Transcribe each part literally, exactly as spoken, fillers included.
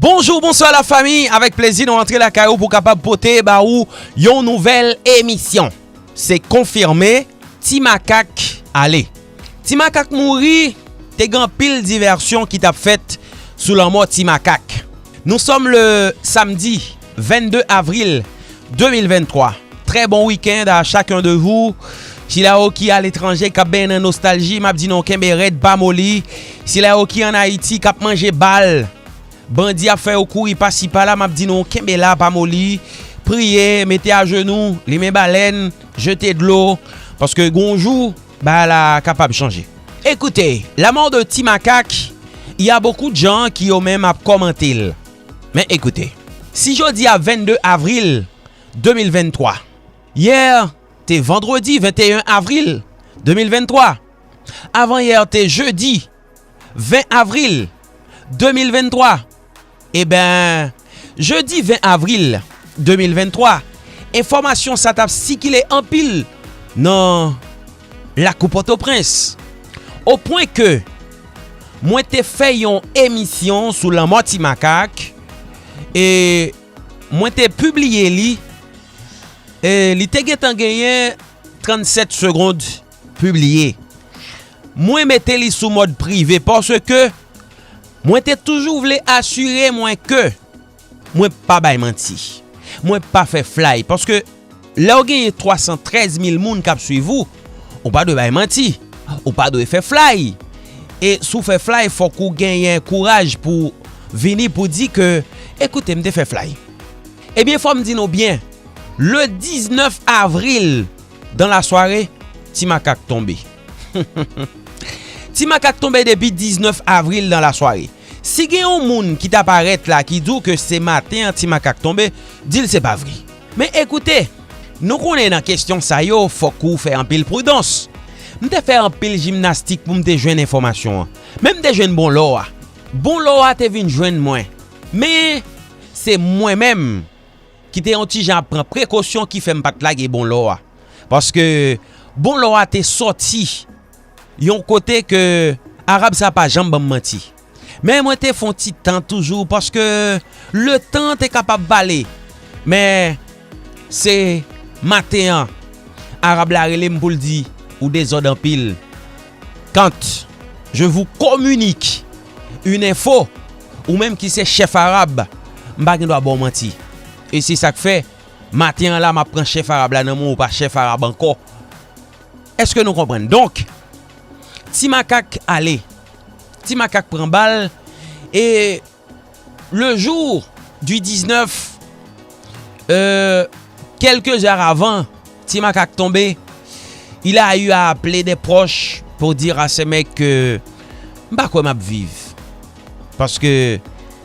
Bonjou, bonswa la fami. Avèk plezi nou rantre lakay ou pou kapab pote ba ou yon nouvèl emisyon. Se konfime, Ti Makak ale. Ti Makak mouri, te gen anpil divèsyon ki t ap fèt sou lanmò Ti Makak. Nou sòm le samdi vennde avril de mil venntwa. Très bon week-end à chacun de vous. Sila yo ki aletranje, k ap benyen nan nostalji, m ap di nou kenbe rèd, pa moli. Sila yo ki ann Ayiti, k ap manje bal, bandi ap fè yo kouri pasi pala, m ap di nou kenbe la, pa moli. Priye, mete ajenou, limen balèn, jete dlo, paske gon jou, bagay la kapab chanje. Écoutez, la mort de Ti Makak, il y a beaucoup de gens qui yo menm ap kòmante l. Men écoutez, si jodi a vennde avril de mil venntwa, yè te vandredi venteyen avril de mil venntwa, avan yè te jedi ven avril de mil venntwa, eben, jedi ven avril de mil venntwa, enfòmasyon sa t ap sikile anpil nan lakou Pòtoprens. O pwen ke mwen te fè yon emisyon sou lanmò Ti Makak, e mwen te pibliye li, e li te gentan genyen trannsèt segond pibliye. Mwen mete li sou mòd prive paske mwen te toujou vle asire mwen ke mwen pa bay manti. Mwen pa fè flay paske lè w genyen twa san trèz mil moun k ap swiv ou, ou pa dwe bay manti. Ou pa dwe fè flay. E si w fè flay, fòk ou genyen kouraj pou vini pou di ke, "Ekoute, m te fè flay." Ebyen, fò m di nou byen, le diznèf avril, dans la soirée, Ti Makak tonbe. Ti Makak tonbe depi diznèf avril dans la soirée. Si gen yon moun ki ta parèt la ki di w ke se maten an Ti Makak tonbe, di l se pa vre. Men ekoute, nou konnen nan kesyon sa yo, fòk ou fè anpil pridans. M te fè anpil jimnastik pou m te jwenn enfòmasyon an. Men m te jwenn bon lò a. Bon lò a te vin jwenn mwen. Men se mwen menm ki te yon ti jan ap pran prekosyon ki fè m pa t lage bon lò a. Paske bon lò a te sòti yon kote ke Arab sa pa janm ban m manti. Men mwen te fè yon ti tan toujou paske letan te kapab pale. Men se maten an, Arab la rele m pou l di, "Ou dezòd anpil. Quand je vous communique une info, ou menm ki se chèf Arab, m pa gen dwa ba w manti." E se sa k fè, maten an la, m ap pran chèf Arab la nan men w, ou pa chèf Arab ankò. Èske nou konprann? Donk, Ti Makak ale. Ti Makak pran bal. E le jour du diznèf, euh, quelques heures avant Ti Makak tonbe, il a eu à appeler des proches pour dire à ce mec que m pa kwè m ap viv. Paske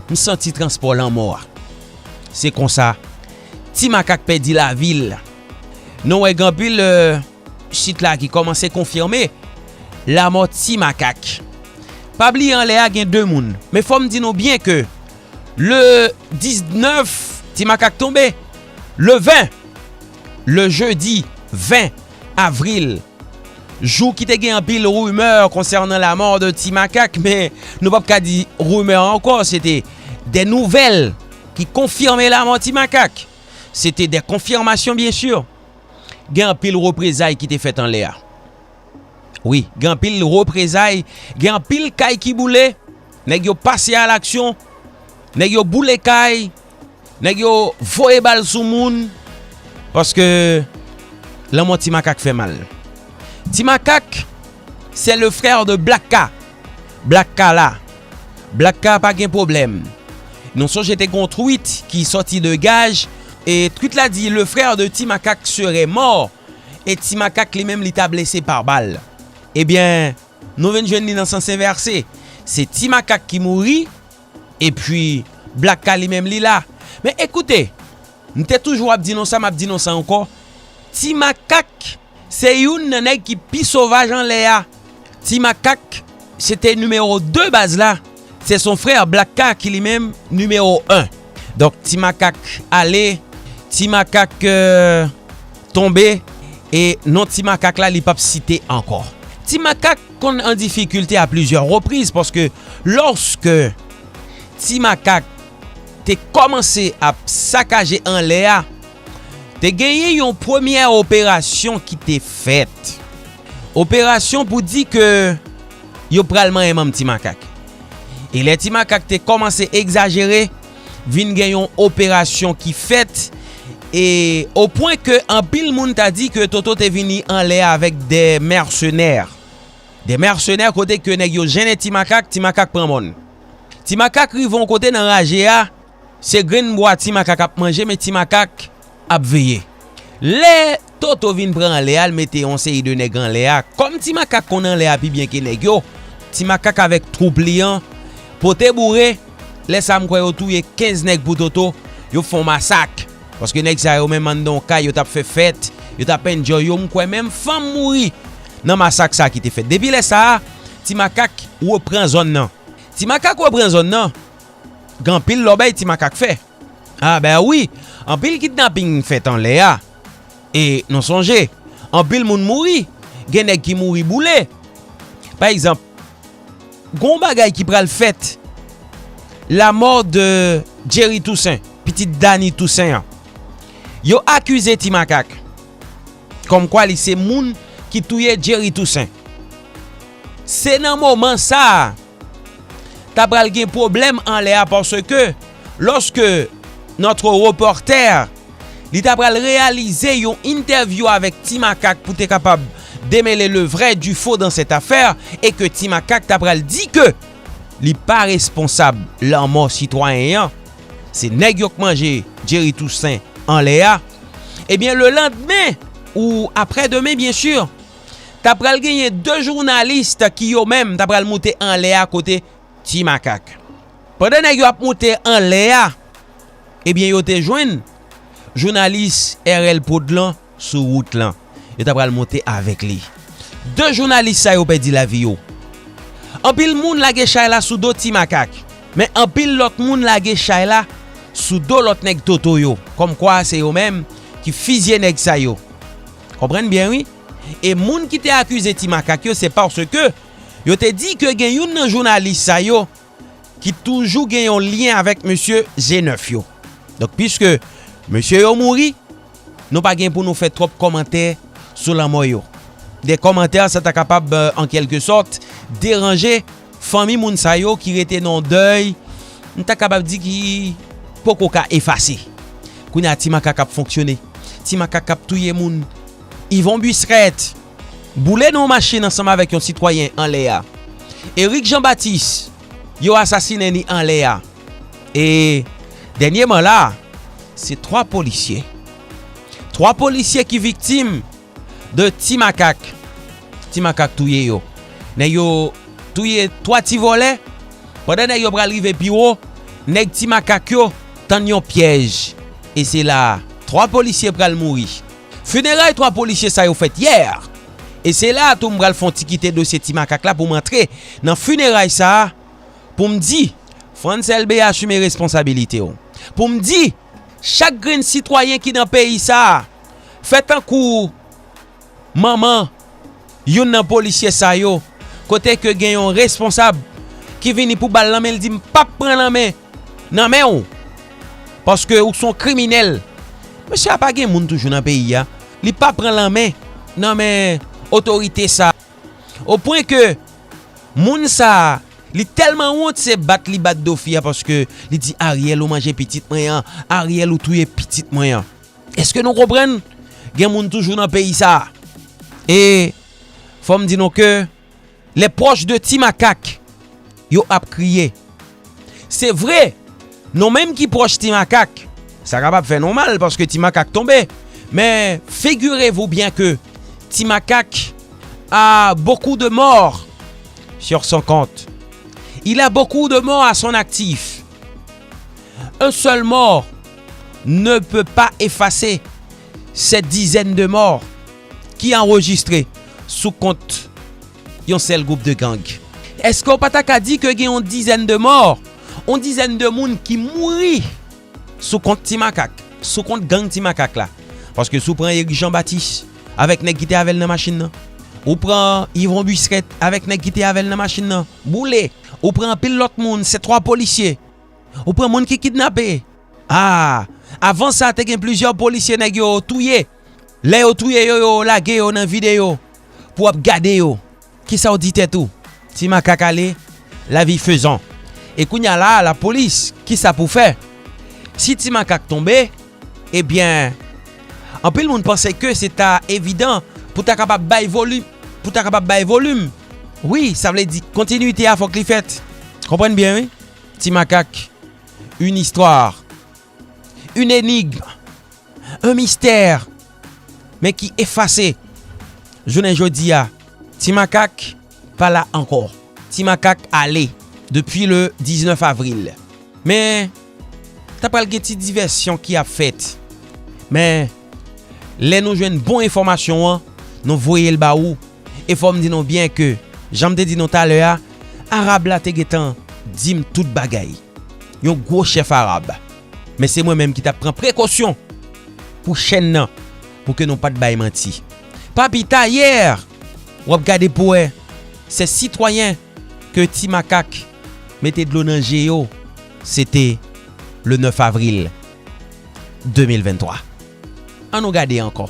m santi transpò lanmò a. Se konsa, Ti Makak pèdi lavi l. Nou wè gen anpil, euh, sit la ki kòmanse konfime lamò Ti Makak. Pa bliye anlè a gen de moun. Men fò m di nou byen ke le diznèf, Ti Makak tonbe. Le ven, le jedi ven avril, jou ki te gen anpil rimè konsènan lamò de Ti Makak, men nou p ap ka di rimè ankò, se te de nouvèl ki konfime lamò Ti Makak. Se te de konfimasyon, byensi. Gen anpil reprezay ki te fèt anlè a. Wi, gen anpil reprezay, gen anpil kay ki boule, nèg yo pase a laksyon, nèg yo boule kay, nèg yo voye bal sou moun, paske lanmò Ti Makak fè mal. Ti Makak, c'est le frère de Black K. Black K la. Black K pa gen pwoblèm. Nou sonje te gon tweet ki sòti de gaj, e tweet la di, "Le frère de Ti Makak serait mort, e Ti Makak li menm li ta blese pa bal." Ebyen, nou vin jwenn li nan sans envèse. Se Ti Makak ki mouri, epi Black K li menm li la. Men ekoute, m te toujou ap di nou sa, m ap di nou sa ankò. Ti Makak se youn nan nèg ki pi sovaj anlè a. Ti Makak, se te nimewo de baz la. Se son frè Black K ki li menm nimewo en. Donk, Ti Makak ale, Ti Makak, euh, tonbe, e non Ti Makak la, li p ap site ankò. Ti Makak konn an difikilte a plizyè repriz, paske lòske Ti Makak te kòmanse ap sakaje anlè a, te genyen yon premyè operasyon ki te fèt. Operasyon pou di ke yo pral manyen manm Ti Makak. E lè Ti Makak te kòmanse egzajere, vin gen yon operasyon ki fèt, e o pwen ke anpil moun ta di ke Toto te vini anlè avèk de mèsenè. De mèsenè kote ke nèg yo jennen Ti Makak, Ti Makak pran mòn. Ti Makak rive yon kote nan raje a, se grenn bwa Ti Makak ap manje, men Ti Makak ap veye. Lè Toto vin pran anlè a, l mete yon seri de nèg anlè a. Kòm Ti Makak konn anlè a pi byen ke nèg yo, Ti Makak avèk twoup li an pote boure. Lè sa a, m kwè yo touye kenz nèg pou Toto, yo fè yon masak. Paske nèg sa yo menm anndan yon kay, yo t ap fè fèt, yo t ap enjoy yo, m kwè menm fanm mouri nan masak sa a ki te fèt. Depi lè sa a, Ti Makak repran zòn nan. Ti Makak repran zòn nan, gen anpil lòbèy Ti Makak fè. A, ben wi, anpil kidnaping fèt anlè a. E nou sonje, anpil moun mouri, gen nèg ki mouri boule. Pa egzanp, gon bagay ki pral fèt, la mort de Jerry Toussaint, pitit Dany Toussaint an. Yo akize Ti Makak, kòmkwa li se moun ki touye Jerry Toussaint. Se nan moman sa a, ta pral gen pwoblèm anlè a, paske lòske notre reporter, li ta pral reyalize yon entèvyou avèk Ti Makak pou te kapab démêler le vrai du faux dans cette affaire, e ke Ti Makak ta pral di ke li pa responsab lanmò sitwayen an, se nèg yo k manje Jerry Toussaint anlè a, ebyen, le landmen, ou aprè demen, byen si, ta pral genyen de jounalis ki yo menm ta pral moute anlè a kote Ti Makak. Pandan nèg yo ap moute anlè a, ebyen, yo te jwenn jounalis R L Prod lan sou wout lan. Yo ta pral monte avèk li. De jounalis sa yo pèdi lavi yo. Anpil moun lage chay la sou do Ti Makak, men anpil lòt moun lage chay la sou do lòt nèg Toto yo, kòmkwa se yo menm ki fizye nèg sa yo. Konprann byen, wi. E moun ki te akize Ti Makak yo, se paske yo te di ke gen youn nan jounalis sa yo ki toujou gen yon lyen avèk mesye G nèf yo. Donk, piske mesye yo mouri, nou pa gen pou nou fè twòp kòmantè sou lanmò yo. De kòmantè, sa ta kapab, euh, an kèlke sòt, deranje fanmi moun sa yo ki rete nan dèy, m ta kapab di ki poko ka efase. Kounye a, Ti Makak ap fonksyone. Ti Makak ap touye moun. Yvon Buisrèt boule nan yon machin ansanm avèk yon sitwayen anlè a. Eric Jean Baptiste, yo asasinen li anlè a. E dènyèman la, se twa polisye. Twa polisye ki viktim de Ti Makak. Ti Makak touye yo. Nèg yo touye twa ti vòlè. Pandan nèg yo pral rive pi wo, nèg Ti Makak yo tann yon pyèj. E se la a, twa polisye pral mouri. Fineray twa polisye sa yo fèt yè. E se la a tou m pral fè yon ti kite dosye Ti Makak la pou m antre nan fineray sa a, pou m di, Frantz Elbé, asime responsabilite w. Pou m di, chak grenn sitwayen ki nan peyi sa a, fè tankou manman youn nan polisye sa yo, kote ke gen yon responsab ki vini pou ba l lanmen, l di, "M p ap pran lanmen nan men w, paske ou s on kriminèl." Mesye a pa gen moun toujou nan peyi a. Li pa pran lanmen nan men otorite sa a. O pwen ke moun sa a, li tèlman wont, se bat li bat do fi a, paske li di, "Ariel, ou manje pitit mwen an. Ariel, ou touye pitit mwen an." Èske nou konprann? Gen moun toujou nan peyi sa a. E fò m di nou ke les proches de Ti Makak, yo ap kriye. Se vre, nou menm ki pwòch Ti Makak, sa kapab fè nou mal paske Ti Makak tonbe. Men, figurez-vous bien que Ti Makak a beaucoup de morts sur son compte. Il a beaucoup de morts à son actif. Un seul mort ne peut pas effacer ces dizaines de morts ki anrejistre sou kont yon sèl gwoup de gang. Èske w pa ta ka di ke gen yon dizèn de mò, yon dizèn de moun ki mouri sou kont Ti Makak, sou kont gang Ti Makak la? Paske si w pran Eric Jean Baptiste avèk nèg ki te avè l nan machin nan, ou pran Yvon Buisrèt avèk nèg ki te avè l nan machin nan, boule, ou pran anpil lòt moun, se twa polisye, Ou pran moun ki kidnape. Ah, avan sa, te gen plizyè polisye nèg yo touye. Lè yo touye yo, yo lage yo nan videyo pou w ap gade yo. Kisa w di tèt ou? Ti makak ale, lavi fezan. E kounye a la, lapolis, kisa pou fè? Si ti makak tonbe, ebyen, anpil moun panse ke se ta evidan pou ta kapab bay volim, pou ta kapab bay volim. Wi, sa vle di kontinite a fòk li fèt. Konprann byen, wi. Ti makak, une histoire, une énigme, un mystère, men ki efase. Jounen jodi a, Ti Makak pa la ankò. Ti Makak ale depi le diznèf avril. Men, ta pral gen ti divèsyon ki ap fèt. Men, lè nou jwenn bon enfòmasyon an, nou voye l ba ou. E fò m di nou byen ke, jan m te di nou talè a, Arab la te gentan di m tout bagay. Yon gwo chèf Arab. Men se mwen menm ki t ap pran prekosyon pou chèn nan, pou ke nou pa t bay manti. Pa pita yè, w ap gade pou wè, se sitwayen ke Ti Makak mete dlo nan je yo, se te le nèf avril de mil venntwa. Ann nou gade ankò.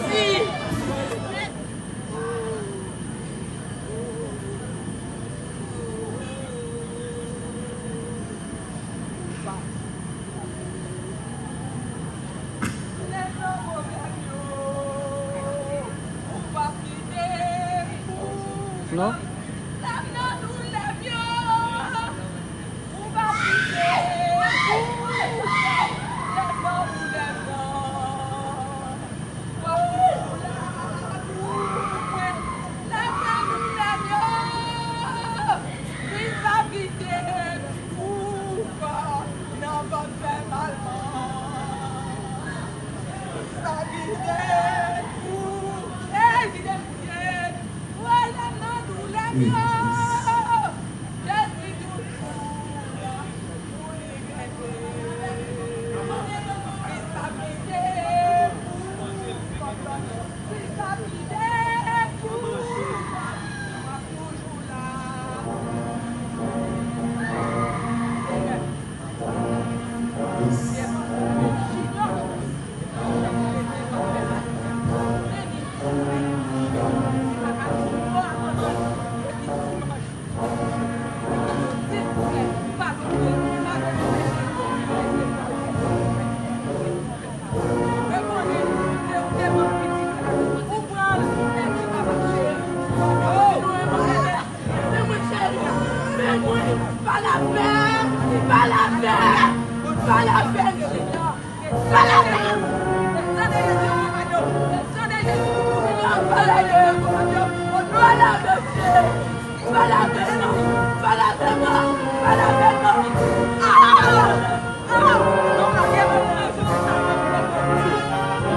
Mèsi. Non?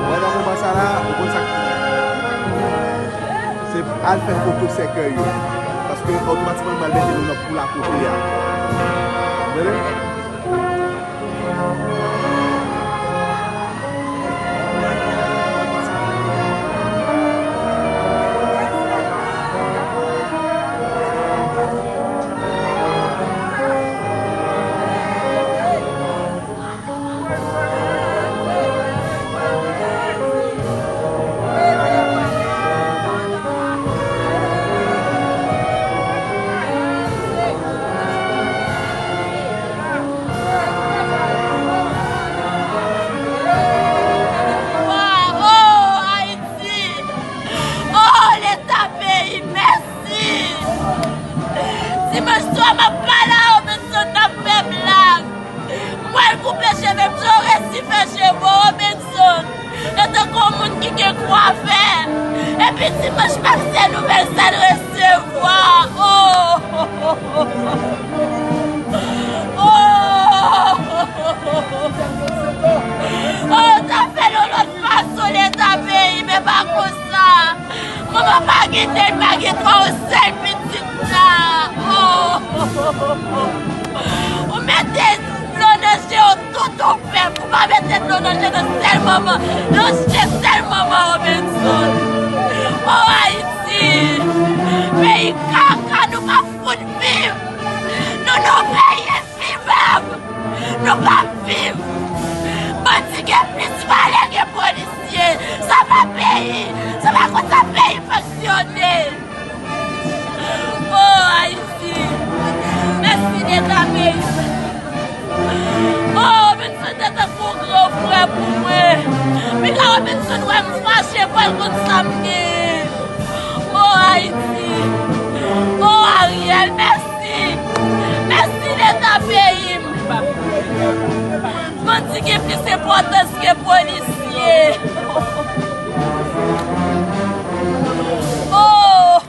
Wè, nan moman sa la, ou konn sa k, se al fè foto sèkèy yo. Paske otomatikman, m al mete nou nan poul a kote a. Ou tande? Oh, Ayiti! Oh, Leta peyi, mèsi! Dimanch swa, m ap pale a Robenson, n ap fè blag. M pral koupe cheve m, jan w resi fè cheve w, Robenson. E tankou yon moun ki gen kwa fè. Epi dimanch, m ap se nouvèl sa l resevwa. Oh! Oh! Oh, sa fè l yon lòt fason, Leta peyi, men pa konsa. Manman pa gen de, l pa gen twa, yon sèl pitit la. Oh! Ou mete dlo nan je w tout ou pèp. Ou pa mete dlo nan je nan sèl manman, nan je sèl manman Robenson. Oh, Ayiti, peyi kaka, nou pa fout viv. Nou, nou peyi envivab. Nou p ap viv. Bandi gen plis valè ke polisye. Sa pa peyi. Sa pa konsa peyi fonksyone. Oh, Ayiti. Mèsi Leta peyi. Oh, Robenson te tankou yon gran frè pou mwen. Piga Robenson wè m fache pou l konn sa m gen. Oh, Ayiti. Oh, Ariel, mèsi. Mèsi Leta peyi m. Bandi gen plis enpòtans ke polisye. Oh!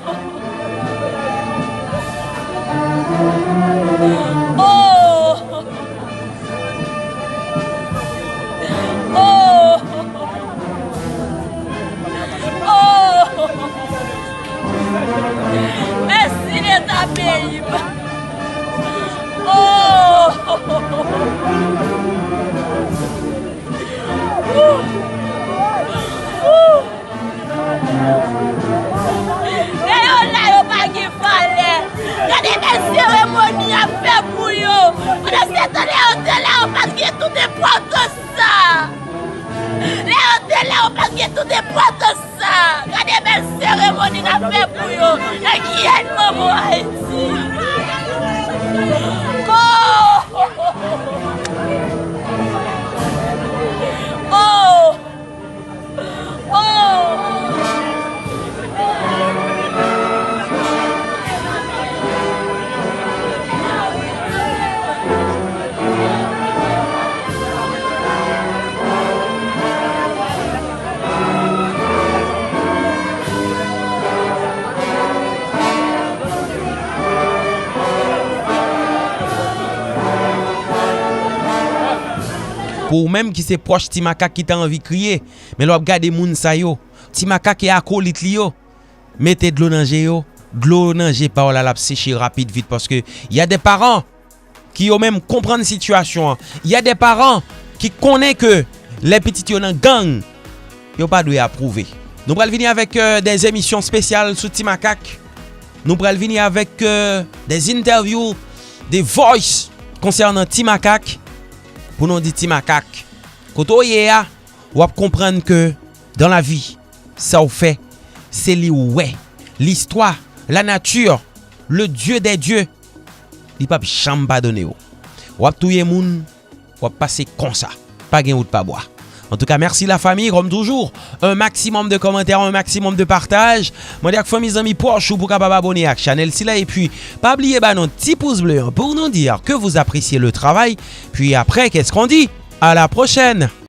Oh! Oh! Oh! Mèsi Leta peyi m. Oh! Lè yo la, yo pa gen valè. Gade bèl seremoni y ap fè pou yo. Pandansetan, lè yo te la, yo pa t gen tout enpòtans sa. Lè yo te la, yo pa t gen tout enpòtans sa. Gade bèl seremoni n ap fè pou yo. E kiyès manman Ayiti? Oh! Oh! Oh! Pou ou menm ki se pwòch Ti Makak ki ta anvi kriye, men lè w ap gade moun sa yo, Ti Makak e akolit li yo, mete dlo nan je yo, dlo nan je pa w la, l ap seche rapid vit, paske y a des parents ki yo menm konprann sitiyasyon an. Y a des parents ki konnen ke lè pitit yo nan gang, yo pa dwe apwouve. Nou pral vini avèk, euh, des émissions spéciales sou Ti Makak. Nou pral vini avèk, euh, des interviews, des voice konsènan Ti Makak. Pou nou di Ti Makak, kote w ye a, w ap konprann ke dans la vie, sa w fè, se li w wè. Listwa, la nature, le Dieu des dieux, li p ap janm padone w. W ap touye moun, w ap pase konsa. Pa gen wout pa bwa. En tout cas, merci la famille, comme toujours, un maximum de commentaires, un maximum de partage. Mande ak fanmi, zanmi pwòch ou pou kapab abone ak chanèl sila. Epi, pa bliye ba nou ti pous ble an pou nou di ke vous appréciez le travail. Puis après, qu'est-ce qu'on dit? À la prochaine!